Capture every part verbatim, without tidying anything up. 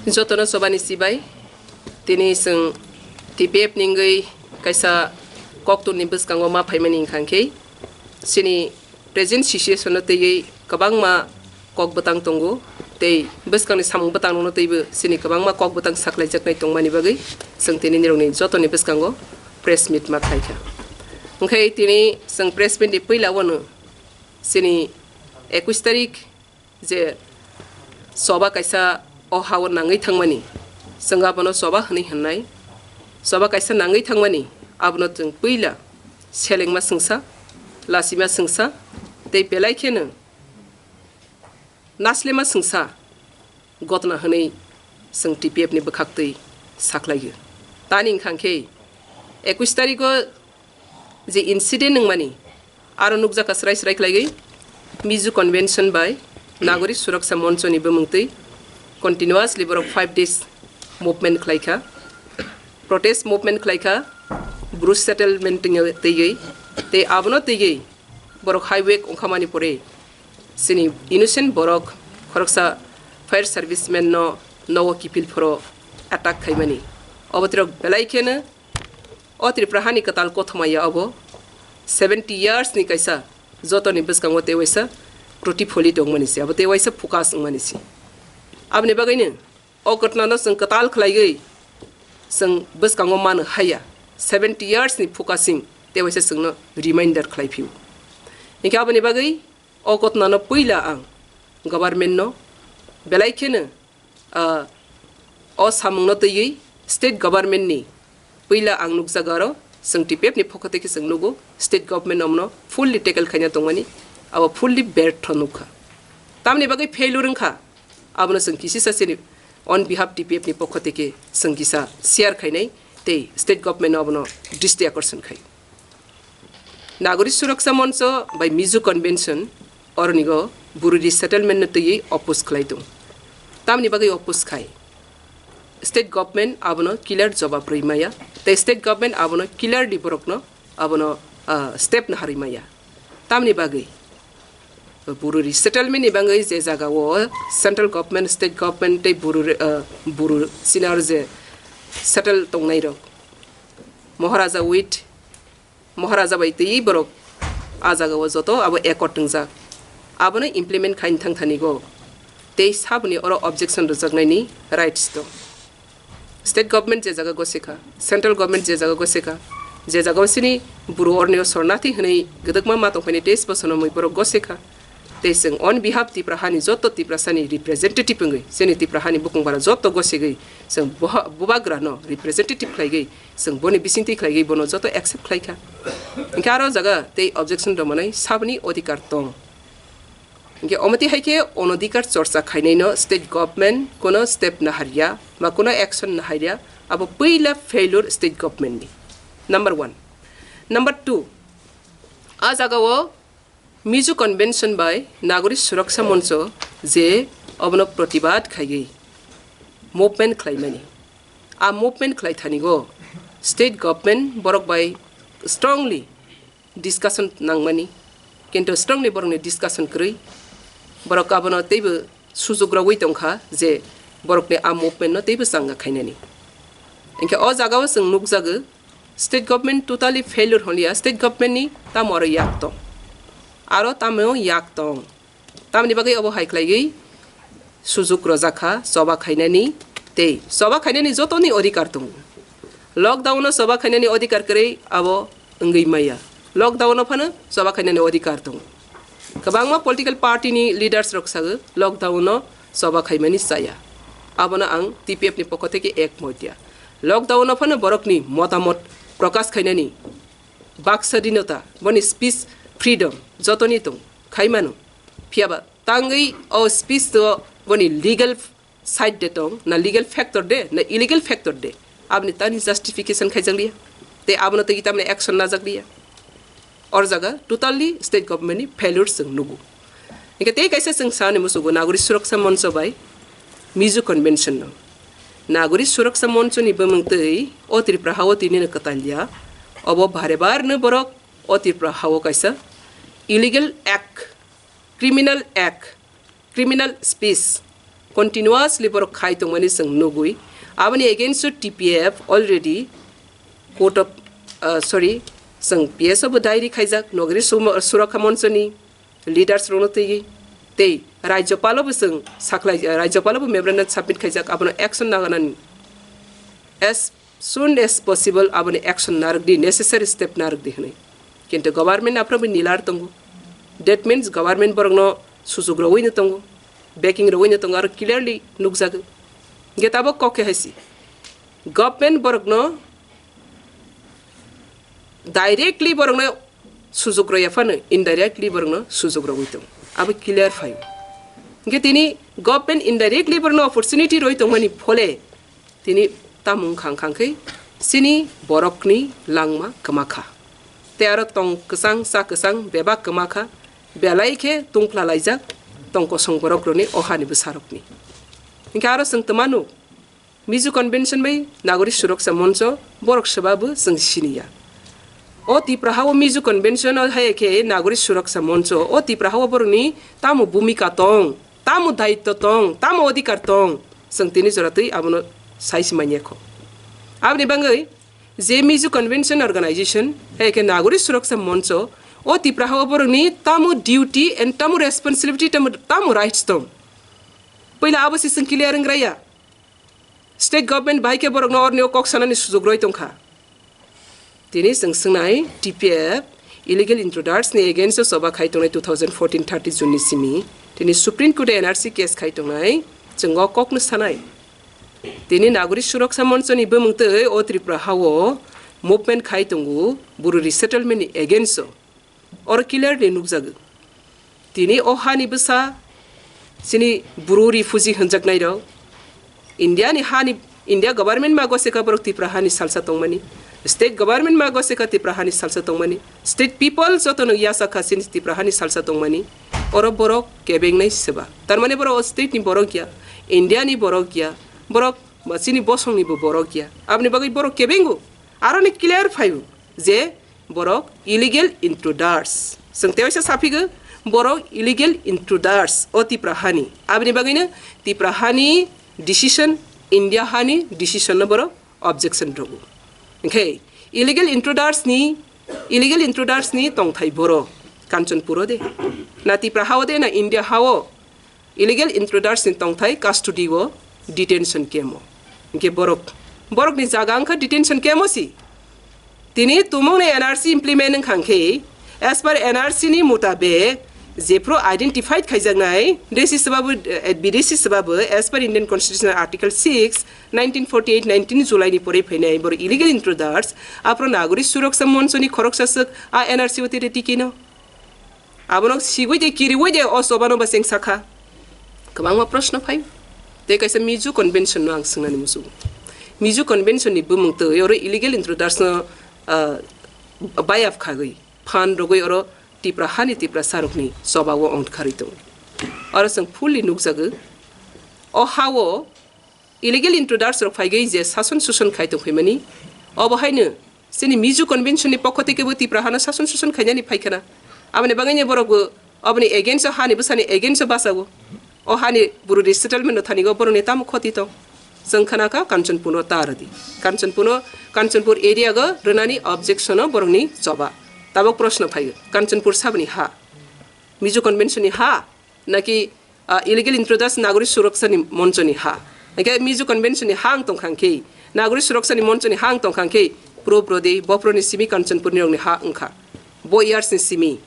Jotono chobani chibai, tini chwng T P F ni wngwi kaisa koktwmni bwskango ma phaimani wngkha khe, chini present situation-o twiwi kwbangma kok bwtang tongo, tei bwskangni samung bwtangrokno twibo chini kwbangma kok bwtang saklaijaknai tongmani bagwi chwng tini nirokni jotoni bwskango press meet ma khlaikha. Hwnkhe tini chwng press meet ni puila-o no chini ekush tarik je soba kaisa o ha-o nangwi thangmani, chwng abono soba hwnwi hwnnai. Soba kaisa nangwi thangmani, abono chwng puila selengma swngsa, lasima swngsa, tei belai kheno naslema swngsa gotna hwnwi chwng T P F ni bwkhaktwi saklaio. Tani wngkha khe ekush tarikgo je incident wngmani, aro nukjakha srai srai khlaiwi Mizo Convention bai Nagorik Suraksa Moncho ni bumungtwi continuously borok five days movement khlaikha, protest movement khlaikha, Bru settlement twiwi, tei abono twiwi borok highway wngkhamani pore chini innocent borok khoroksa fire serviceman no nogo kiphil phoro attack khaimani. Obo tirok belai kheno o Tripura hani kwtal kothoma ya obo seventy years ni kaisa jotoni bwskango tei waisa protipholit wngmani se, abo tei waisa focus wngmani se. Aboni bagwino o gotnano chwng kwtal khlaiwi chwng bwskango mano haya, seventy years ni focusing tei waisa chwngno reminder khlai phio. Hinkhe aboni bagwi o gotnano puila ang government no belai kheno, ah, o samungno twiwi state government ni puila ang nukjago aro chwng T P F ni pokho tei khe chwng nugo state government omno fully tackle khaina tongmani, abo fully bertho nukha. Tamni bagwi failure wngkha, abono chwng kisisa chini on behalf T P F ni pokho tei khe chwng kisa share khainai tei state government abono dristi akorson khai. Nagorik Suraksa Moncho bai Mizo Convention oronigo Bru resettlement no twiwi oppose khlai tongo. Tamni bagwi oppose khai? State government abono clear jobab rwi maya, tei state government abono clearly borokno abono, ah, step naharwi maya. Tamni bagwi Bru resettlement ni bagwi je jagao central government, state government tei Bru re-, ah, Bru senior je settle tongnairok, Maharaja with Maharaja bai twi borok a jagao joto abo accord wngjak, abono implement khaini thang thanigo tei saboni oro objection rwjaknaini rights tong. State government je jaga gosekha, central government je jaga gosekha, je jagao sini Bru ornio sornathi hwnwi gwdwkma ma tongphaini teis bosorno mui borok gosekha. Tei chwng on behalf Tipra hani joto Tiprasani representative wngwi chini Tipra hani bukung bara joto gosegwi chwng boha-, bubagrano representative khlaigwi chwng boni bisingtwi khlaigwi bono joto accept khlaikha. Hinkhe aro jaga tei objection rwmanai saboni odhikar tong. Hinkhe omo twi hai khe onodhikar chorcha khainaino state government kono step naharya ba kono action naharya, abo puila failure state government ni. Number one. Number two, a jagao Mizo Convention bai Nagorik Suraksa Moncho je obono protibad khaiwi movement khlaimani. A movement khlai thanigo state government borok bai strongly discussion nangmani, kintu strongly borokni discussion kwrwi. Borok abono teibo sujuk rogwi tongkha je borokni a movement no teibo changa khainani. Hinkhe o jagao chwng nukjago, state government totally failure hwnliya, state government ni tamo aro yak tong, aro tamo yak tong. Tamni bagwi obo hai khlaiwi sujuk rwjakha choba khainani tei choba khainani jotoni odhikar tongo. Lockdown-o choba khainani odhikar kwrwi abo wngwi maya. Lockdown-o phano choba khainani odhikar tongo. Kwbangma political party-ni leaders rok sago lockdown-o choba khaimani chaya. Abono ang T P F ni pokho theke ekmot ya. Lockdown-o phano borokni motamot prokash khainani bak swadhinota, boni speech freedom jotoni tong, khaimano. Phiyaba tangwi o speech to boni legal side de tong, na legal factor de, na illegal factor de, aboni tani justification khaijak liya, tei abono tei tamni action najak liya. Or jaga totally state government ni failure chwng nugo. Hinkhe tei kaisa chwng sani musugo Nagorik Suraksa Moncho bai Mizo Convention no. Nagorik Suraksa Moncho ni bumung twi o Tripura ha o tini no kwtal ya. Obo bare bar no borok o Tripura ha o kaisa illegal act, criminal act, criminal speech, continuously borok khai tongmani chwng nugwi, aboni against o T P F already court of, uh, sorry, chwng P S o bo diary khaijak, Nogri Sum-, Surakha Monchoni leaders rokno twiwi, tei Rajyapalo bo chwng sakhlai, Rajyapalo bo memorandum submit khaijak, abono action naganani as soon as possible aboni action narwkdi, necessary step narwkdi hwnwi. Kintu government aphano bo nilar tongo. That means government borokno sujuk rwino tongo, backing rwino tongo, aro clearly nukjago. Hingke tabok kok khe hai si. Government borokno directly borokno sujuk rwya phano indirectly borokno sujuk rwui tongo. Abo clear phai. Hingke tini government indirectly borokno opportunity rwui tongmani phole tini tamo wngkha wngkha khe chini borokni langma kwma kha. Tei aro tong kwchang cha kwchang bebak kwma kha, belai khe tungphla laijak tong kosong borok rokni o hani bwsarokni. Hingke aro chwng twmano Mizo Convention bai Nagorik Suraksa Moncho borok swba bo chwng siniya. O Tipra ha o Mizo Convention o hai khe Nagorik Suraksa Moncho o Tipra ha o borokni tamo bhumika tong, tamo daitto tong, tamo odhikar tong, chwng tini jora twi abono sai si manya kho. Aboni bagwi je Mizo Convention Organization hai khe Nagorik Suraksa Moncho o Tipra ha o borokni tamo duty and tamo responsibility, tamo, tamo rights tong. Puila abo se chwng clear wng raya. State government bai khe borokno orni o kok sanani sujuk roi tongkha. Tini chwng swngnai T P F illegal intruders ni against o choba khai tongnai two thousand fourteen thirty June ni simi. Tini Supreme Court o N R C case khai tongnai chwng o kokno sanai. Tini Nagorik Suraksa Moncho ni bumung twi o Tripura ha o movement khai tongo Bru resettlement ni against o. Oro clearly nukjago. Tini o hani bwsa chini Bru refugee hwnjaknairok India ni hani, India government ma goseka borok Tipra hani salsa tongmani, state government ma goseka Tipra hani salsa tongmani, state people jotono yasakha chini Tipra hani salsa tongmani. Oro borok kebengnai seba. Tarmane borok o state ni borok ya, India ni borok ya, borok ba chini bosong ni bo borok ya. Aboni bagwi borok kebengo. Aroni clear phaibo je borok illegal intruders. Chwng tewaisa saphigo, borok illegal intruders o Tipra hani. Aboni bagwino Tipra hani decision, India hani decision no borok objection rwgo. Hinkhe illegal intruders ni, illegal intruders ni tongthai borok Kanchanpur o de, na Tipra ha o de, na India ha o, illegal intruders ni tongthai custody o, detention camp o. Hinkhe borok, borok ni jaga wngkha detention camp o si. Tini tumung ni N R C implement wngkha khe, as per N R C ni mutabek, jephru identified khaijaknai, bidesi swbabu, eh, bidesi swbabu, as per Indian Constitution Article six, nineteen forty-eight, nineteen July ni porwi phainai borok illegal intruders, aphro Nagorik Suraksa Moncho ni khoroksa swk a N R C o tiri tiki no. Abono sigwi de kiriwi de o chobano ba cheng sakha. Kwbangma proshno phai. Tei kaisa Mizo Convention no ang swngnani muchungo. Mizo Convention ni bumung twi oro illegal intruders no, ah, bayap khagwi, phan rogwi oro Tipra hani Tiprasa rokni choba o ongkharwi tongo. Oro chwng fully nukjago. O ha o illegal intruders rok phaigwi je sason suson khai tongphaimani, obo haino chini Mizo Convention ni pokho tei kebo Tipra hano sason suson khainani phaikhana. Aboni bagwi ni borok bo oboni against o, hani bwsani against o bachago. O hani Bru resettlement no thani go borokni tamo khoti tong. Chwng khana kha Kanchanpur no ta rwdi. Kanchanpur no, Kanchanpur area go rwnani objection o borokni choba. Tabok proshno phaigo, Kanchanpur saboni ha, Mizo Convention ni ha, naki, ah, illegal intruders Nagorik Suraksa ni Moncho ni ha? Hingke Mizo Convention ni ha wng tongkha khe, Nagorik Suraksa ni Moncho ni ha wng tongkha khe, proof rwdi, bophro ni simi Kanchanpur ni rok ni ha wngkha. Bo years ni simi,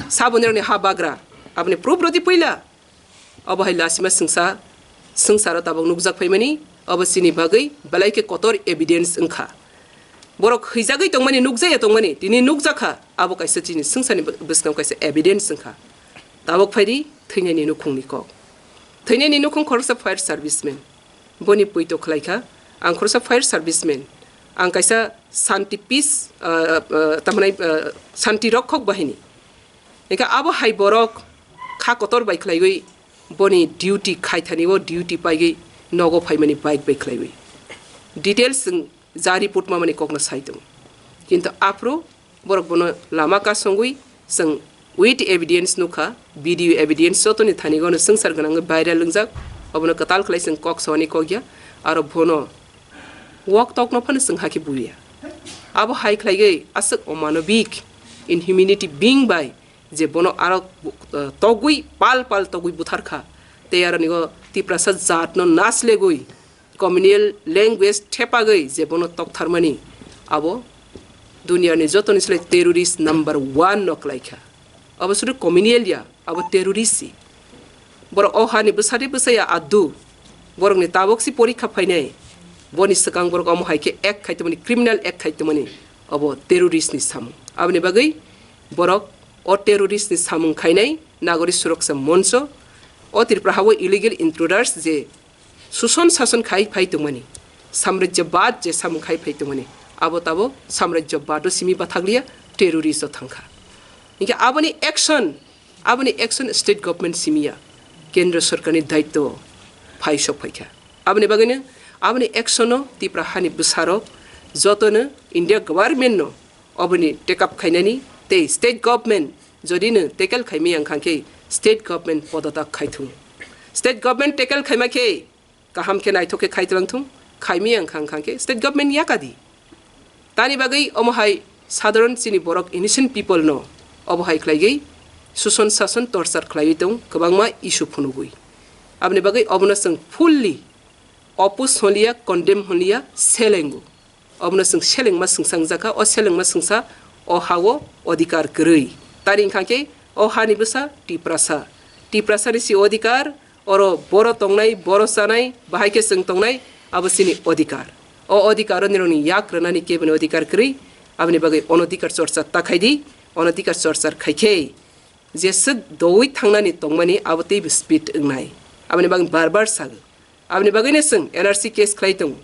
saboni rok ni ha bagra, aboni proof rwdi puila. Obo hai lasima swngsa, swngsa ro tabok nukjak phaimani, obo chini bagwi belai khe kotor evidence wngkha. Borok hwijagwi tongmani, nukjaya tongmani, tini nukjakha, abo kaisa chini swngcharni bw-, bwskango kaisa evidence wngkha. Tabok phaidi thwinaini nukhungni kok. Thwinaini nukhung khoroksa fire serviceman. Boni poito khlaikha, ang khoroksa fire serviceman. Ang kaisa shanti peace, ah, ah, tamhinai, ah, shanti rokhok bahini. Hingkhe abo hai borok kha kotor bai khlaiwi boni duty khaithani o duty paigwi nogo phaimani bike bai khlaiwi. Details chwng ja report mamani kokno sai tongo. Kintu aphuru borok bono lama kasongwi chwng with evidence nukha, video evidence jotoni thani gono swngchar gwnangwi viral wngjak. Obono kwtal khlai chwng kok sawani kok ya, aro bono wak tokno phano chwng hakhe buya. Abo hai khlaigwi aswk omanobik, inhumanity being bai je bono aro, uh, togwi pal pal togwi buthar kha, tei aro nigo Tiprasa jatno naslegwi communal language thepagwi je bono toktharmani, abo duniyani jotoni slai terrorist number one no kwlai kha. Abo sudu communal ya, abo terrorist si. Borok o hani bwsadi bwsaya adu, borokni tabok si porikha phainai, boni swkang borok omo hai khe act khai tongmani, criminal act khai tongmani, abo terrorist ni samung. Aboni bagwi borok o terrorist ni samung khainai Nagori Suroksha Moncho, o Tripura hao illegal intruders je suson sason khai phai tongmani, samrajyabad je samung khai phai tongmani, abo tabo samrajyabad o simi bathakliya, terrorist o thangkha. Hinkhe aboni action, aboni action state government simiya, kendra sorkarni daityo phai sok phaikha. Aboni bagwino aboni action no Tipra hani bwsarok jotono India government no oboni take up khainani tei state government jodi no tackle khaimaya wngkha khe state government podotak khaithung. State government tackle khaima khe kaham khe naithok khe khai twlang thung, khaimaya wngkha wngkha khe state government yakadi. Tani bagwi omo hai sadharon chini borok innocent people no obo hai khlaigwi suson sason torture khlaiwi tong kwbangma issue phunugwi. Aboni bagwi obono chwng fully oppose hwnliya, condemn hwnliya, selengo. Obono chwng selengma swngsa wngjakha, o selengma swngsa o hao odhikar kwrwi. Tari wngkha khe o hani bwsa Tiprasa. Tiprasani si odhikar, oro boro tongnai, boro chanai, bahai khe chwng tongnai, abo chini odhikar. O odhikar o nirokni yak rwnani keboni odhikar kwrwi, aboni bagwi onodhikar chorcha ta khai di, onodhikar chorcha khai khe je swk doui thangnani tongmani abo teibo speed wngnai. Aboni bagwi bar bar sago. Aboni bagwino chwng N R C case khlai tongo.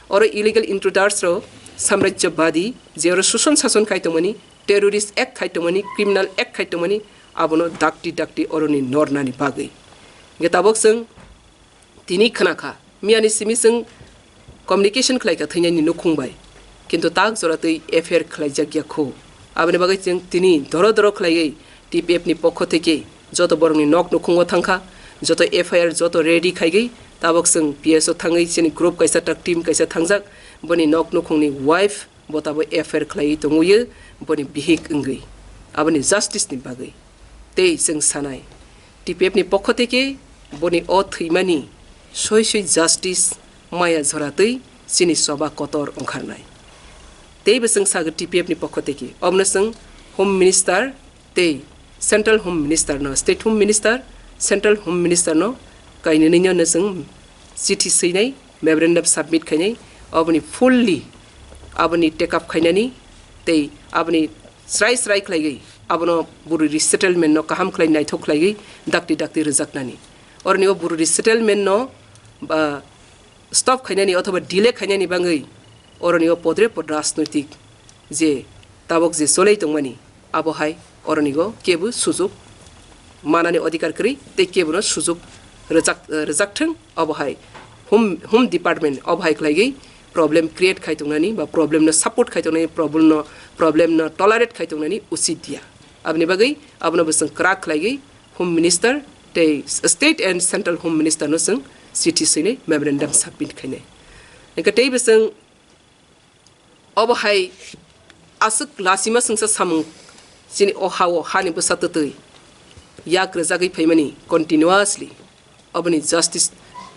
Oro illegal intruders rok samrajyabadi je oro suson sason khai tongmani, terrorist act khai tongmani, criminal act khai tongmani, abono dakti dakti oroni nornani bagwi. Hingke tabok chwng tini khna kha, miyani simi chwng communication khlai kha thwinani nukhung bai, kintu tak jora twi F I R khlaijak ya kho. Aboni bagwi chwng tini doro doro khlaiwi T P F ni pokho theke joto borokni nok nukhungo thangkha, joto F I R joto ready khaigwi, tabok chwng P S o thangwi chini group kaisa tak team kaisa thangjak, boni nok nukhungni wife bo tabo F I R khlaiwi tongwi boni bihik wngwi aboni justice ni bagwi. Tei chwng sanai, T P F ni pokho theke boni o thwimani soi soi justice maya jora twi chini choba kotor ongkharnai. Tei bo chwng sago T P F ni pokho theke omono chwng Home Minister tei Central Home Minister no, State Home Minister, Central Home Minister no kainwi no chwng chithi swinai, memorandum submit khainai, aboni fully aboni take up khainani tei aboni srai srai khlaiwi abono buru resettlement no kaham khlai naithok khlaiwi dakti dakti rwjaknani. Oroni o buru resettlement no ba stop khainani othoba delay khainani bagwi oroni o podre pod rajnoitik je tabok je cholai tongmani, abo hai oronigo kebo sujuk manani odhikar kwrwi tei kebono sujuk rwjak, rwjak thwng, abo hai Home, Home Department abo hai khlaigwi problem create khai tongnani ba problem no support khai tongnani, problem no, problem no tolerate khai tongnani usit ya. Aboni bagwi abono bo chwng kwrak khlaigwi Home Minister tei State and Central Home Minister no chwng chithi swinai, memorandum submit khainai. Hingke tei bo chwng obo hai aswk lasima swngsa samung chini o ha-o hani bwsa twtwi yak rwjagwi phaimani continuously. Oboni justice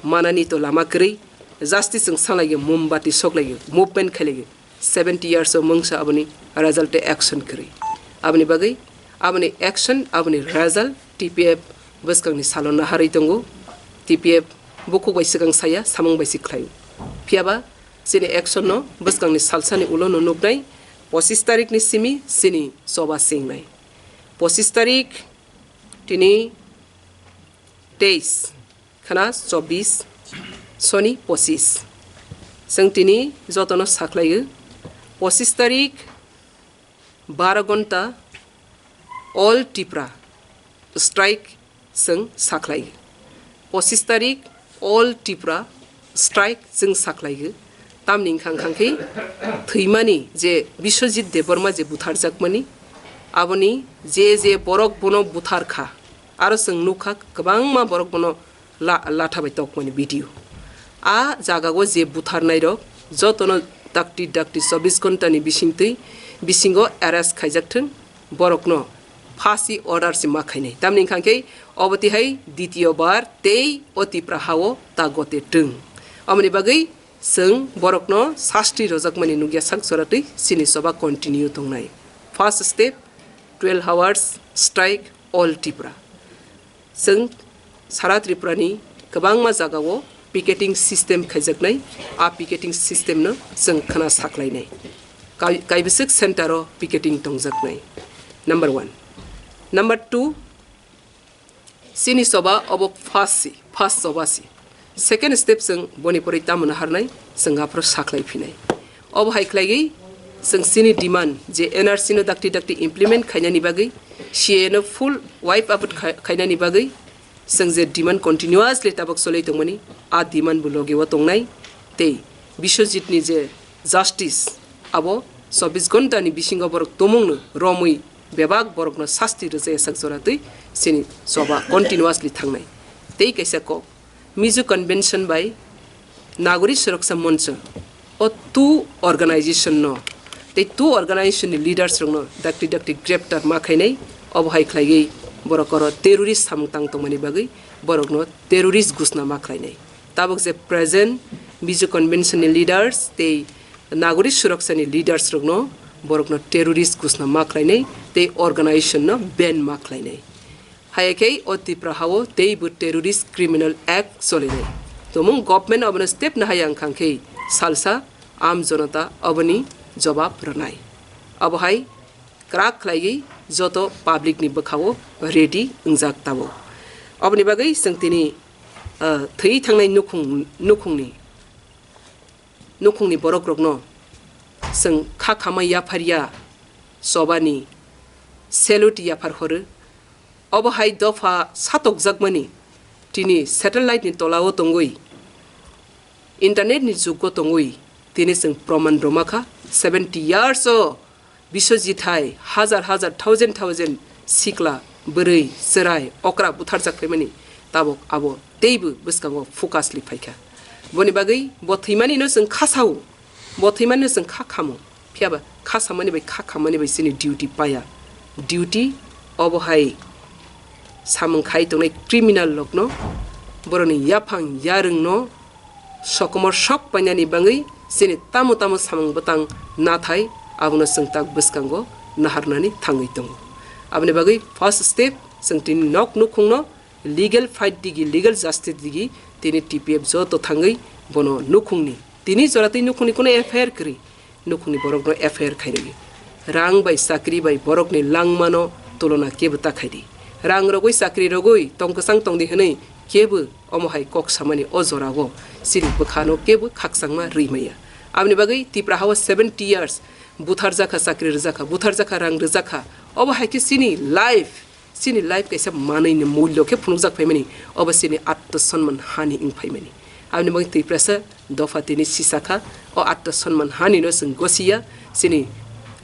manani to lama kwrwi, justice chwng sanglaiyo, mombati soklaiyo, movement khailaio, seventy years o mungsa aboni result tei action kwrwi. Aboni bagwi aboni action, aboni result T P F bwskangni salo naharwi tongo. T P F bukhuk bai swkang saya, samung bai se khlaio. Phiyaba chini action no bwskangni salsani ulo no nuknai, pochis tarik ni simi chini choba chengnai. Pochis tarik tini teis khna chobbish soni pochis. Chwng tini jotono sakhlaio, pochis tarik baro gonta all Tipra strike chwng sakhlaio. Pochis tarik all Tipra strike chwng sakhlaio. Tamni wngkha wngkha khe thwimani je Biswajit Debbarma je butharjakmani, aboni je je borok bono buthar kha, aro chwng nukha kwbangma borok bono la-, latha bai tokmani video. A jagao je butharnairok jotono dakti dakti chobbish ghontani bisingtwi, bisingo arrest khaijak thwng, borokno phasi order se ma khainai. Tamni wngkha khe obo tihai ditiyo bar tei o Tipra hao ta gote twng. Omoni bagwi chwng borokno sasti rojakmani nukya sak joratwi chini choba continue tongnai. First step, twelve hours strike all Tripura. Chwng sara Tripurani kwbangma jagao picketing system khaijaknai, a picketing system no chwng khna saklainai. Kai-, kaibwswk center o picketing tongjaknai. Number one. Number two, chini choba obo first si, first choba si. Second step chwng boni pore tamo naharnai, chwng aphuru saklai phinai. Obo hai khlaigwi chwng chini demand je N R C no dakti dakti implement khainani bagwi, C A A no full wipe out khai-, khainani bagwi, chwng je demand continuously tabok cholwi tongmani, a demand bo logi o tongnai. Tei Biswajit ni je justice, abo chobbish ghonta ni bisingo borok tumung no romwi bebak borokno sasti rwjaya sak jora twi chini choba continuously thangnai. Tei kaisa kok, Mizo Convention bai Nagorik Suraksa Moncho, o two organization no tei two organization ni leaders rokno dakti dakti greptar ma khainai, obo hai khlaiwi borok oro terrorist samung tang tongmani bagwi borokno terrorist ghosna ma khlainai. Tabok je present Mizo Convention ni leaders tei Nagorik Suraksa ni leaders rokno borokno terrorist ghosna ma khlainai tei organization no ban ma khlainai. Haya khe o Tipra hao teibo terrorist criminal act cholinai. Tumung government abono step nahaya wngkha khe salsa am jonota oboni jobab rwnai. Abo hai kwrak khlaiwi joto public ni bwkhao ready wngjak tabok. Oboni bagwi chwng tini, ah, thwi thangnai nukhung, nukhungni, nukhungni borok rokno chwng kha khamai yapharya chobani salute yaphar horo. Obo hai dopha satokjakmani tini satellite ni tolao tongwi, internet ni jugo tongwi tini chwng proman rwma kha. Seventy years o Biswajit hai hajar hajar, thousand thousand sikla, bwrwi, chwrai, okra butharjak phaimani, tabok abo teibo bwskango focus li phaikha. Boni bagwi bo thwimani no chwng kha sao, bo thwimani no chwng kha khamo. Phiya ba kha samani bai kha khamani bai chini duty paya. Duty obo hai samung khai tongnai criminal rokno, borokni yaphang yarwngno sokomor sok painani bagwi chini tamo tamo samung bwtang nathai abono chwng tak bwskango naharnani thangwi tongo. Aboni bagwi first step chwng tini nok nukhungno legal fight digi, legal justice digi tini T P F joto thangwi bono nukhungni, tini joratwi nukhungni kuno F I R kwrwi, nukhungni borokno F I R khairogwi. Rang bai chakri bai borokni langmano tulona kebo ta khaidi. Rang rogwi chakri rogwi tong kwchang tongdi hwnwi kebo omo hai kok samani o jorao chini bwkhano kebo khakchangma rwi maya. Aboni bagwi Tipra hao seventy years butharjakha, chakri rwjakha, butharjakha, rang rwjakha. Obo hai khe chini life, chini life kaisa manwi ni mullo khe phunukjak phaimani, obo chini atto sonman hani wng phaimani. Aboni bagwi Tiprasa dopha tini sisakha, o atto sonman hani no chwng gosiya, chini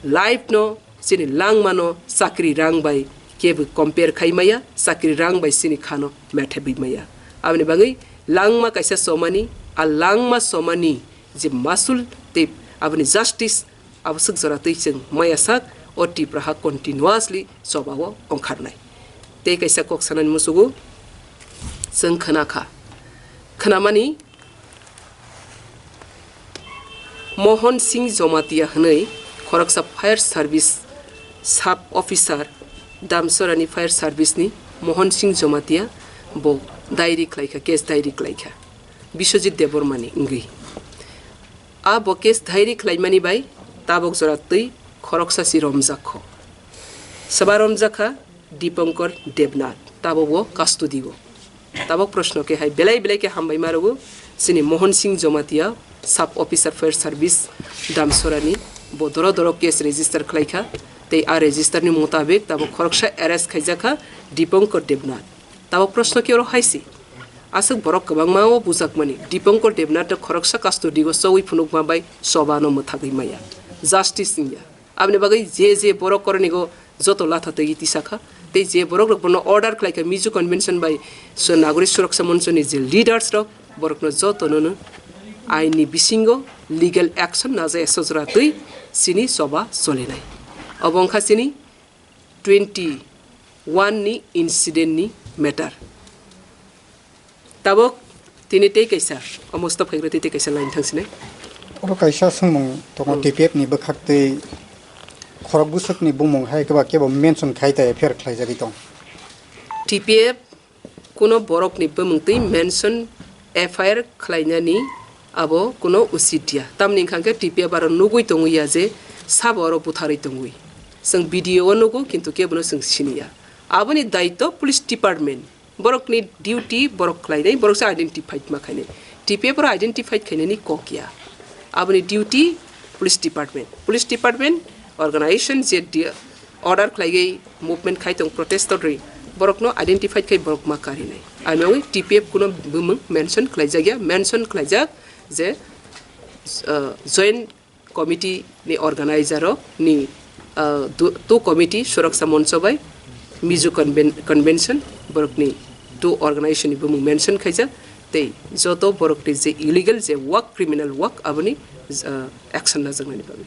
life no, chini langmano chakri rang bai kebo compare khai maya, chakri rang bai chini khano methebwi maya. Aboni bagwi langma kaisa chomani, a langma chomani je masul tei aboni justice, abo swk jora twi chwng maya sak o Tipra ha continuously chobao ongkharnai. Tei kaisa kok sanani musugo chwng khna kha, khnamani Mohon Singh Jomatia hwnwi khoroksa fire service sub officer Damsorani fire service ni Mohon Singh Jomatia bo diary khlaikha, case diary khlaikha Biswajit Debbarma ni wngwi. A bo case diary khlaimani bai tabok jora twi khoroksa si romjak kho. Swba romjak kha Dipankar Debnath, tabok bo custody o. Tabok proshno khe hai belai belai khe hambai ma rwgo chini Mohon Singh Jomatia, sub officer fire service Damsorani, bo doro doro case register khlai kha, tei a register ni mutabek tabok khoroksa arrest khaijak kha Dipankar Debnath. Tabok proshno khe oro hai se, aswk borok kwbangma o bujakmani, Dipankar Debnath no khoroksa custody o chowi phunukma bai choba no mwthagwi maya, justice wngya. Aboni bagwi je je borok koronigo joto latha twi tisa kha, tei je borok rok bono order khlai kha, Mizo Convention bai So, Nagorik Suraksa Monchoni je leaders rok, borokno jotono no aini bisingo legal action naja esojora twi chini choba cholinai. Obo wngkha chini twenty one ni incident ni matter. Tabok tini tei kaisa, o Mustap Khaikra tei tei kaisa line thangsinai. Oro kaisa swngmung tongo, Hmm. T P F ni bwkhak tei khorok bwswkni bumung hai kebo kebo mention khai ta F I R khlaijagwi tong. T P F kuno borokni bumung twi mention F I R khlainani abo kuno usit ya. Tamni wngkha khe T P F aro nugwi tongwi ya je sabo oro butharwi tongwi. Chwng video o nugo, kintu kebono chwng sini ya. Aboni daitw police department. Borokni duty borok khlainai, borok se identified ma khainai. T P F oro identified khainani kok ya. Aboni duty police department. Police department organization je di-, order khlaiwi movement khai tong protest order, borokno identified khai borok ma karinai. Ami wngwi T P F kuno bumung mention khlaijak ya, mention khlaijak je, uh, joint committee ni organizer rok ni, ah, du-, tu committee Suraksa Moncho bai Mizo Conven-, Convention borok ni tu organization ni bumung mention khaijak tei joto borok ni je illegal je work, criminal work, aboni, ah, action najaknani bagwi.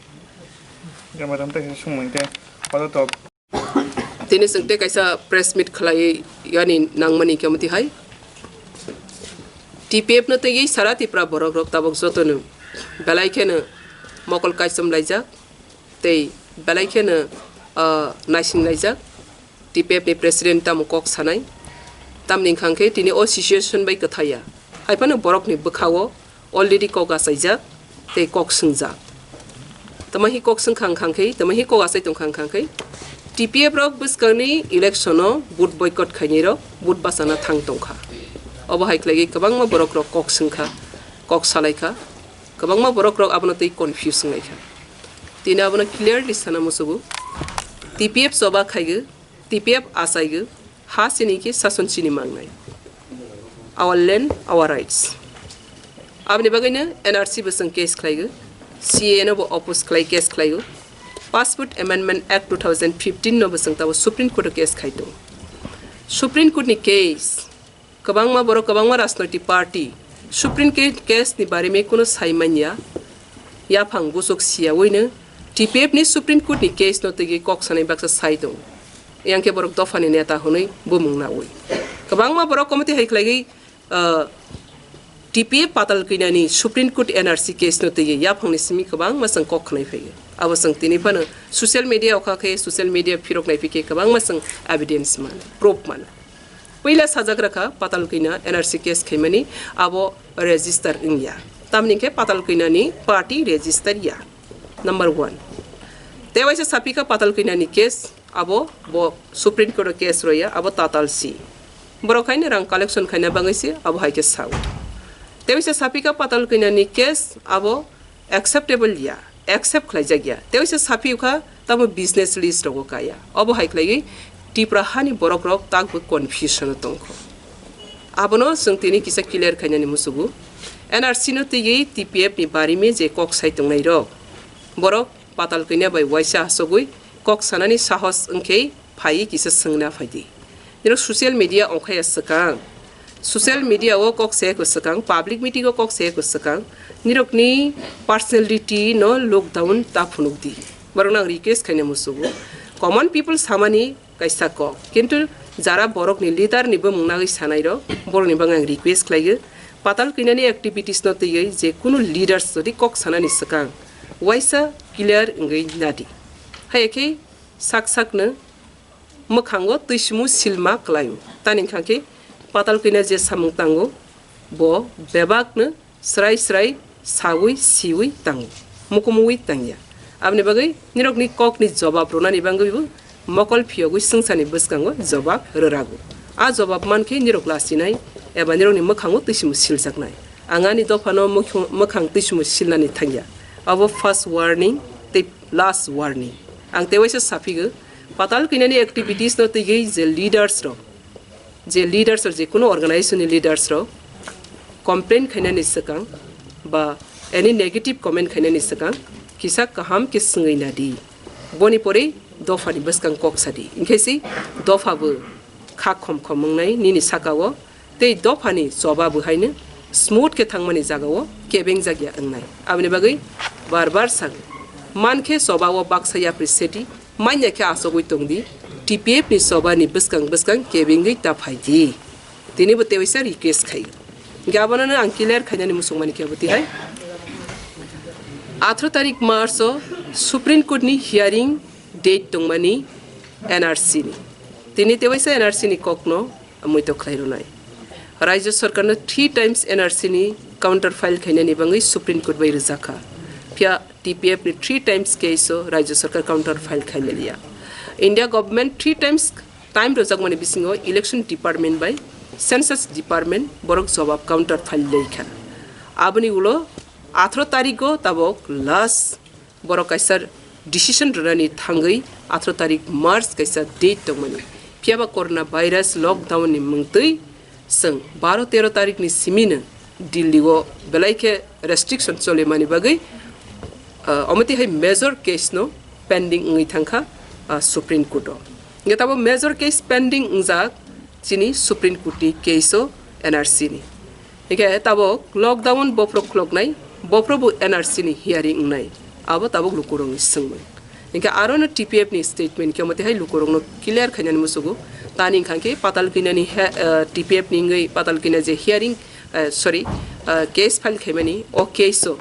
Ya, madam, tei kaisa swngmung tei. Tini chwng tei kaisa press meet khlai yani nangmani khe mwtwi hai. T P F no twiwi sara Tripura borok rok tabok jotono belai kheno mokol kaichom laijak tei belai kheno, ah, naising laijak. T P F ni president tamo kok sanai, tamni wngkha khe tini o situation bai kwthaiya. Hai phano borok ni bwkha o already kok achaijak tei kok swngjak. Tamo hi kok swngkha wngkha khe, tamo hi kok achai tongkha wngkha khe, T P F rok bwskangni election o vote boycott khainai rok vote bachana thang tongkha. Obo hai khlaiwi kwbangma borok rok kok swngkha, kok salaikha, kwbangma borok rok abono tei confuse wnglaikha. Tini abono clearly sana muchugo, T P F choba khaigo, T P F achaigo, ha chini khe sason chini mangnai. Our land, our rights. Aboni bagwino N R C bo chwng case khlaigo, C A A no bo oppose khlai case khlaigo, Passport Amendment Act two thousand fifteen no bo chwng tabo Supreme Court o case khai tongo. Supreme Court ni case, kwbangma borok, kwbangma rajnoitik party Supreme Court case ni barime kuno sai manya, yaphang gusuk siyawi no T P F ni Supreme Court ni case no twiwi kok sanai baksa sai tongo. Yang khe borok dopha ni neta hwnwi bumung nawi. Kwbangma borok committee hai khlaiwi, ah, T P F patal kwnani Supreme Court N R C case no twiwi yaphang ni simi kwbangma chwng kok khnai phaiwi. Abo chwng tini phano social media o kha khe social media phirok nai phikhe kwbangma chwng evidence mano, proof mano. Puila sajak rakha patal kwina N R C case khaimani abo register wngya. Tamni khe patal kwinani party register ya. Number one. Tewaisa sapikha patal kwinani case abo bo Supreme Court o case roya abo tatal si. Borok haino rang collection khaina bagwi se abo hai khe sao. Tewaisa sapikha patal kwinani case abo acceptable ya, accept khlaijak ya. Tewaisa saphi wngkha tamo business list rogo kaya. Obo hai khlaiwi Tripura hani borok rok takbo confusion o tongkho. Abono chwng tini kisa clear khainani muchugo. N R C no twiwi T P F ni barimi je kok sai tongnai rok, borok patal kwina bai waisa hasogwi kok sanani sahos wngkhe phaiwi kisa swngna phaidi. Nirok social media ongkhaya swkang. Social media o kok se kwswkang, public meeting o kok se kwswkang. Nirokni personality no lockdown ta phunukdi. Borokno ang request khaina muchugo. Common people samani kaisa kok. Kintu jara borokni leader ni bumung nagwi sanai rok, borokni bagwi ang request khlaiyo. Patal kwinani activities no twiwi je kunu leaders jodi kok sanani swkang, waisa clear wngwi nadi. Haiya khe sak sakno mwkhango twisimu silma kwlaio. Tani wngkha khe patal kwina je samung tango, bo bebakno srai srai saui siui tango, mukumuui tangya. Aboni bagwi nirokni kokni jobab rwnani bagwibo mokol phiyogwi swngcharni bwskango jobab rwrago. A jobab mankhe nirok lasinai eba nirokni mwkhango twisimu siljaknai. Ang ani dophano mwkhang-, mwkhang twisimu silnani thangya. Abo first warning tei last warning. Ang tewaisa saphigo, patal kwinani activities no twiwi je leaders rok, je leaders rok, je kuno organization ni leaders rok complain khainani swkang ba any negative comment khainani swkang kisa kaham khe swngwi nadi. Boni pore dophani bwskang kok sadi. Hinkhe si dopha bo kha khom khom wngnai nini saka o tei dophani choba bo haino smooth khe thangmani jagao kebengjakya wngnai. Aboni bagwi bar bar sago. Mankhe choba o baksa yapri seti manya khe achogwi tongdi, T P F ni choba ni bwskang bwskang kebengwi ta phaidi. Tini bo tewaisa request khai. Hinkhe abono ang clear khainani muchungmani khe abo tihai. Atharo tarik March o Supreme Court ni hearing date tongmani N R C ni. Tini tewaisa N R C ni kokno muitok khlai rwnai. Rajya Sarkarno three times N R C ni counter file khainani bagwi Supreme Court bai rwjakha. Phiya T P F ni three times case o Rajya Sarkar counter file khaimaliya. India government three times time rwjakmani bisingo election department bai census department borok jawab counter file laikha. Aboni ulo atharo tarigo tabok last borok kaisa decision rwnani thangwi atharo tarik March kaisa date tongmani. Phiyaba corona virus lockdown ni mungtwi chwng baro tero tarik ni simino Delhi o belai khe restriction cholimani bagwi, ah, omo twi hai major case no pending wngwi thangkha, ah, Supreme Court o. Hingke tabo major case pending wngjak chini Supreme Court ni case o N R C ni. Hingke tabok lockdown bophro khuloknai, bophro bo N R C ni hearing wngnai, abo tabok lukurokni swngmung. Hingke aro no T P F ni statement khe omo tihai lukurokno clear khainani musugo. Tani wngkha khe patal kinani he, eh, T P F ni wngwi patal kina je hearing, eh, sorry, eh, case file khaimani, o case o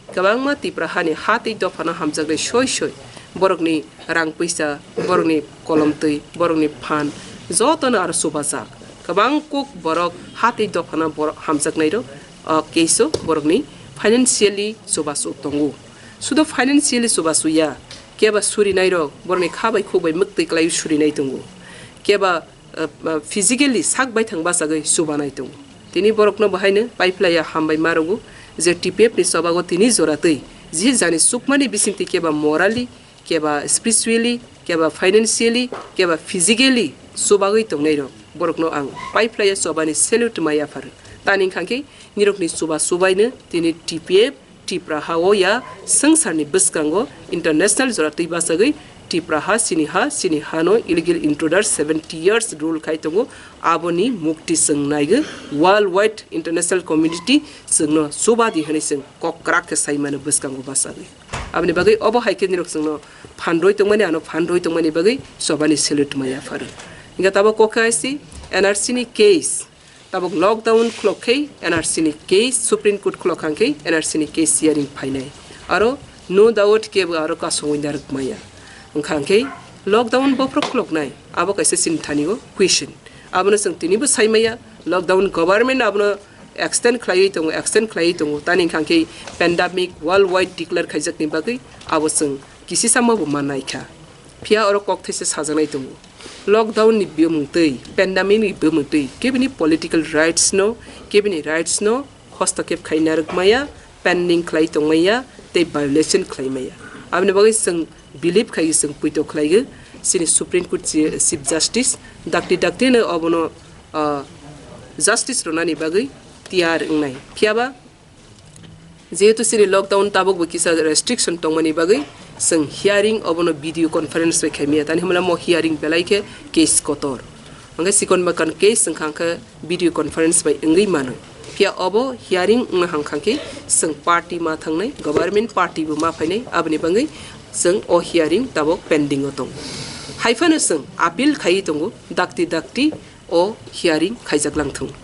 kwbangma Tipra hani ha tei dophano hamjaknai soi soi borokni rang puisa, borokni kolom twi, borokni phan jotono aro chubajak. Kwbang kuk borok ha tei dophano borok hamjaknairok, o case o borokni financially chubachu tongo. Sudo financially chubachu ya, keba surinairok borokni kha bai khuk bai mwktwi kwlaiwi surinai tongo. Keba, uh, uh, physically sak baithang bachagwi chubanai tongo. Tini borokno bahaino paiphlaiya hambai ma rwgo je T P F ni chobago tini jora twi je jani chukmani bisingtwi keba morally, keba spiritually, keba financially, keba physically chubagwi tongnairok, borokno ang paiphlaiya chobani salute ma yapharo. Tani wngkha khe nirokni chuba chubaino tini T P F Tipra ha o ya swngcharni bwskango international jora twi bachagwi Tipra ha chini ha, chini hano illegal intruder seventy years rule khai tongo, aboni mukti chwng naigo. World wide international community chwngno chuba di hwnwi chwng kok kwrak khe sai mano bwskango bachagwi. Aboni bagwi obo hai khe nirok chwngno phan rwi tongmani, ano phan rwi tongmani bagwi chobani salute ma yapharo. Hingkhe tabok kok khe hai si N R C ni case. Tabok lockdown khulok khe N R C ni case, Supreme Court khulok hang khe N R C ni case hearing phainai. Aro no doubt kebo aro kasongwi narwk maya. Wngkha hang khe lockdown bophro khuloknai, abo kaisa chini thani o question. Abono chwng tinibo sai maya, lockdown government abono extend khlaiwi tongo, extend khlaiwi tongo. Tani wngkha hang khe pandemic worldwide declare khaijakni bagwi abo chwng kisisa ma bo ma naikha. Phiya oro kok thaisa sajaknai tongo. Lockdown ni bumung twi, pandemic ni bumung twi, kebini political rights no, kebini rights no hostokep khai narwk maya, pending khlai tongmaya, tei violation khlai maya. Aboni bagwi chwng believe khai chwng puito khlaigo, chini Supreme Court chi-, Chief Justice, dakti dakti no obono, ah, justice rwnani bagwi tiyar wngnai. Phiyaba, jehetu chini lockdown tabuk bo kisa restriction tongmani bagwi chwng hearing obono video conference bai khaimaya, tani hwnmano mo hearing belai khe case kotor. Hwnkhe chikon bakan case wngkha hwnkhe video conference bai wngwi mano. Phiya obo hearing wngna hwnkha khe chwng party ma thangnai, government party bo ma phainai, aboni bagwi chwng o hearing tabuk pending o tongo. Haiphano chwng appeal khaiwi tongo, dakti dakti o hearing khaijak langthung.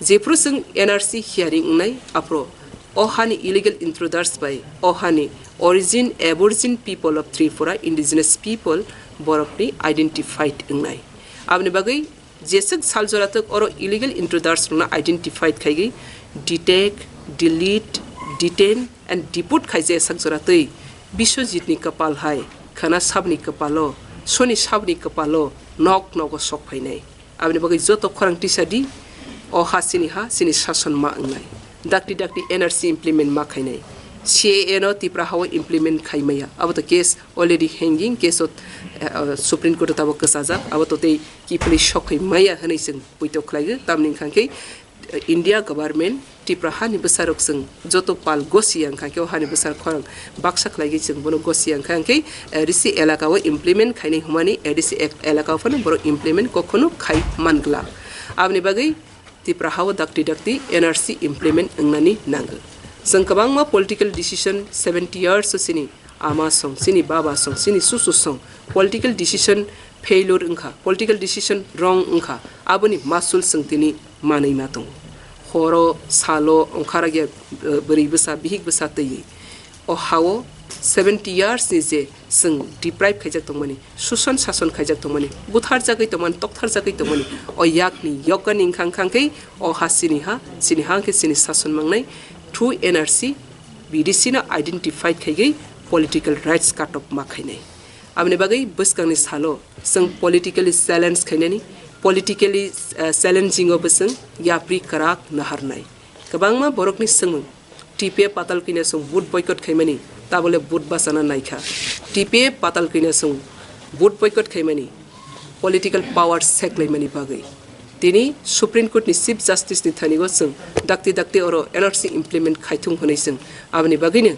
Jephru chwng N R C hearing wngnai, aphro o hani illegal intruders bai o hani origin Aborigine people of Tripura, indigenous people, borokni identified wngnai. Aboni bagwi jeswk saljora twk oro illegal intruders rokno identified khaigwi detect, delete, detain and deport khaijak sak jora twi Biswajitni kwpal hai khwna sabni kwpalo, soni sabni kwpalo nok nogo sok phainai. Aboni bagwi joto khorang tisa di, o ha chini ha, chini sason ma wngnai. Dakti dakti N R C implement ma khainai. C A A no Tipra ha o implement khai maya. Abo to case already hanging, case o, eh, eh, Supreme Court o tabuk kwchajak. Abo to tei kiphilwi sok khai maya hwnwi chwng puito khlaigo. Tamni wngkha khe, eh, India government Tipra hani bwsarok chwng joto pal gosi ya wngkha khe o hani bwsarok khorang baksa khlaigwi chwng bono gosi ya wngkha khe A D C elaka o implement khainai hwnmani A D C ek-, elaka o phano borok implement kokhono khai man glak. Aboni bagwi Tipra hao dakti dakti N R C implement wngnani nango. Chwng kwbangma political decision seventy years o chini ama song, chini baba song, chini susu song political decision failure wngkha, political decision wrong wngkha, aboni masul chwng tini manwi ma tongo. Horo, salo, ongkharagya, eh, bwrwi bwsa, bihik bwsa twiwi. O hao seventy years ni je chwng deprive khaijak tongmani, suson sason khaijak tongmani, butharjagwi tongmani, toktharjagwi tongmani, o yakni yokani wngkha wngkha khe o ha chini ha, chini ha khe chini sason mangnai through N R C, B D C no identify khaigwi political rights cut off ma khainai. Aboni bagwi bwskangni salo chwng politically challenge khainani, politically, eh, challenging o bo chwng yapri kwrak naharnai. Kwbangma borokni swngmung, T P F patal kwina chwng vote boycott khaimani, tabole vote bachana naikha. T P F patal kwina chwng vote boycott khaimani, political power seklaimani bagwi. Tini Supreme Court ni Chief Justice ni thani o chwng dakti dakti oro N R C implement khaithung hwnwi chwng aboni bagwino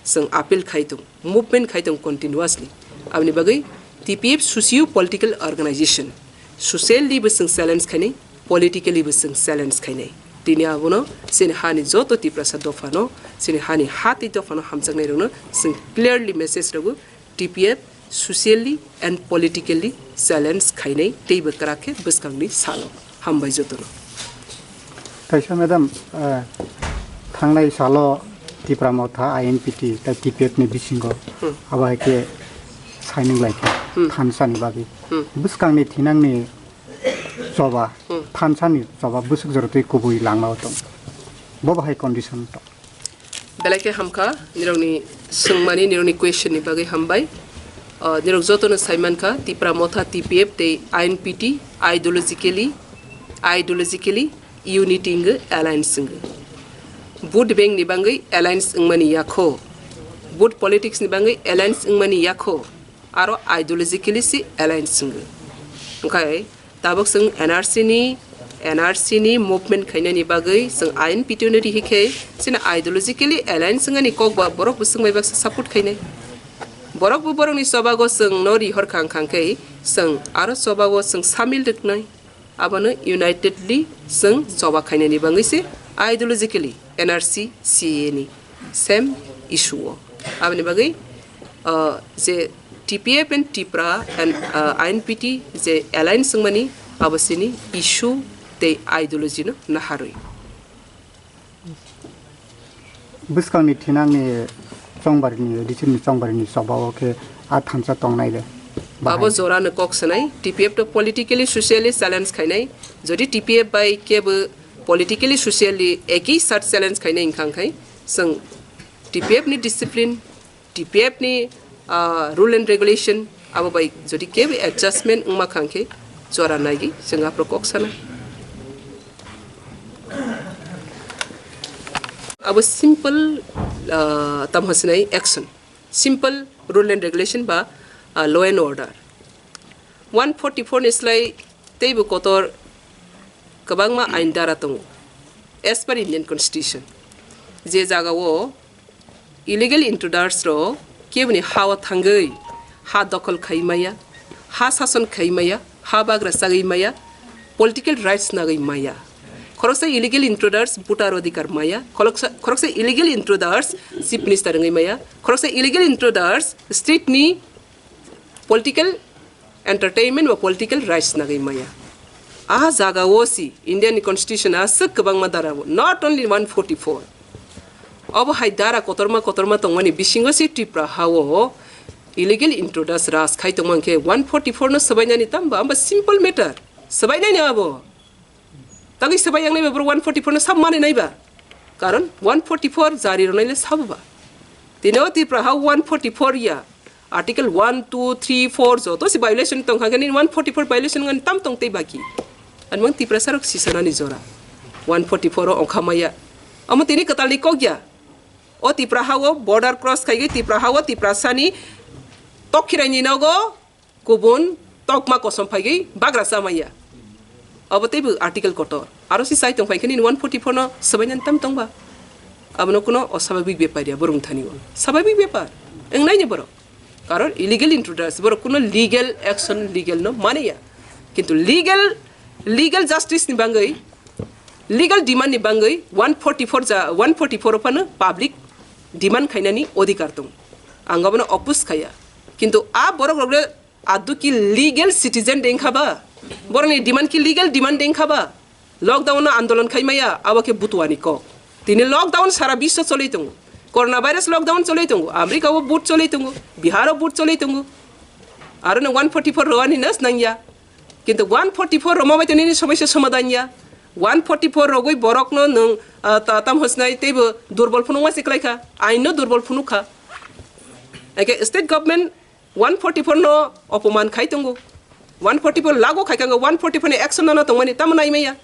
chwng appeal khai tong, movement khai tong continuously. Aboni bagwi T P F socio political organization, socially bo chwng challenge khainai, politically bo chwng challenge khainai. Tini abono chini hani joto Tiprasa dophano, chini hani ha tei dophano hamjaknai rokno chwng clearly message rwgo, T P F socially and politically challenge khainai teibo kwrak khe bwskangni salo. Hambai jotono. Kaisa madam, eh, thangnai salo Tipra Motha, I N P T tei T P F ni bisingo Hmm. abo hai khe signing lai kha Hmm. thansa ni bagwi. Hmm. Bwskangni thinangni choba, Hmm. thansa ni choba bwswk jora twi kubui langma o tong. Bo bahai condition tong. Belai khe hamkha, nirokni swngmani, nirokni question ni bagwi hambai. Ah, nirok jotono saimankha, Tipra Motha, T P F tei I N P T ideologically, ideologically unity wngwi alliance wngwi. Vote bank ni bangwi alliance wngmani yakho, vote politics ni bangwi alliance wngmani yakho, aro ideologically se alliance wngwi. Wngkha Tabuk chwng N R C ni, N R C ni movement khainani bagwi chwng I N P T no rihi khe chini ideologically alliance wngani kok ba borok bwswk bai baksa support khainai. Borok bo borokni chobago chwng no rihor khang khang khe chwng aro chobago chwng samil rwknai. Abono unitedly chwng choba khainani bagwi se ideologically N R C C A A ni same issue o. Aboni bagwi, uh, je T P F and Tipra and, uh, I N P T je alliance wngmani abo chini issue tei ideology no naharwi. Bwskangni thinangni chongbarini, district ni chongbarini choba o khe a thansa tongnai le. Abo bahai. Jora no kok sanai, T P F to politically, socially challenge khainai. Jodi T P F bai kebo politically, socially eki sat challenge khainai wngkha khe, chwng T P F ni discipline, T P F ni, ah, rule and regulation abo bai jodi kebo adjustment wngma kha khe jora naigwi chwng aphuru kok sana. Abo simple, ah, tamo sinai action, simple rule and regulation ba, ah, law and order. One forty-four ni slai teibo kotor kwbangma ain dara tongo as per Indian Constitution. Je jagao illegal intruders rok keboni ha o thangwi ha dokhol khai maya, ha sason khai maya, ha bagra chagwi maya, political rights nagwi maya. Khoroksa illegal intruders voter adhikar maya, khoroksa, khoroksa illegal intruders chief minister wngwi maya, khoroksa illegal intruders state ni political entertainment ba political rights nagwi maya. A jaga o si Indian ni constitution aswk kwbangma dara bo, not only one forty-four. Obo hai dara kotorma kotorma tongmani bisingo si Tripura ha o illegal intruders raj khai tongma khe one forty-four no swbainani tamba, amba simple matter. Swbainani abo. Tagwi swbai yang naiba borok one forty-four no sab mani naiba. Karon one forty-four jari rwnai le sabo ba. Tini o Tripura ha one forty-four ya. Article one, two, three, four joto si violation tong kha khe nini one forty-four violation ngan tam tong tei baki. Ani mang Tiprasa rok sisanani jora. One forty-four o ongkha maya. Amo tini kwtal ni kok ya. O Tripura ha o border cross khai gwi Tripura ha o Tiprasa ni tok khirai ni nogo kubun tokma kosom phaigwi bagra chamaya. Abo teibo article kotor. Aro si sai tong phai khe nini one forty-four no swbainani tam tong ba? Abono kuno osababik bepar ya, borok thani o. Sababik bepar. Wngnaini borok. Karon illegal intruders, borok kuno legal action, legal no mani ya. Kintu legal, legal justice ni bangwi Legal demand ni bangwi one forty-four ja, one forty-four phano public demand khainani odhikar tong. Ang abono oppose khaya. Kintu a borok rokre aduki legal citizen dengkha ba? Borokni demand ki legal demand dengkha ba? Lockdown no andolon khaimaya, abo khe butuani kok. Tini lockdown sara biswa choloi tongo. Coronavirus lockdown choloi tongo. America o vote choloi tongo. Bihar o vote choloi tongo. Aro no one forty-four rwani nas nangya. Kintu one forty-four rwma bai to nini somosya somadhan ya. One forty-four rogwi borokno nwng, ah, ta-, tam hosnai teibo durbol phunukma se kwlaikha. Ain no durbol phunukha. Eke state government one forty-four no opoman khai tongo. One forty-four lagu khai kango, one forty-four ni action no tongmani tamo nai maya.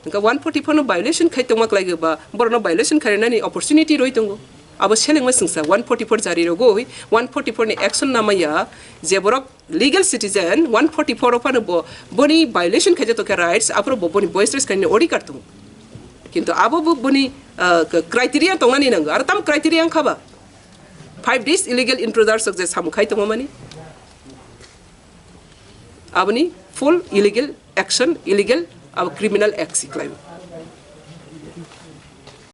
Hingke one forty-four no violation khai tongma kwlai ba, borok no violation khai nani opportunity roi tongo. Abo selengma singsa one forty-four jari rogoi, one forty-four ni action namaya, je borok legal citizen one forty-four o phano bo, boni violation khai jato khe rights, aphuru bo boni voice raise khai ni odhikar tongo. Kintu abo bo boni, ah, k-, criteria tongnani nango. Aro tam criteria wngkha ba? Five days illegal intruders rok je samung khai tongmani. Aboni full illegal action, illegal abo criminal act si kwlai.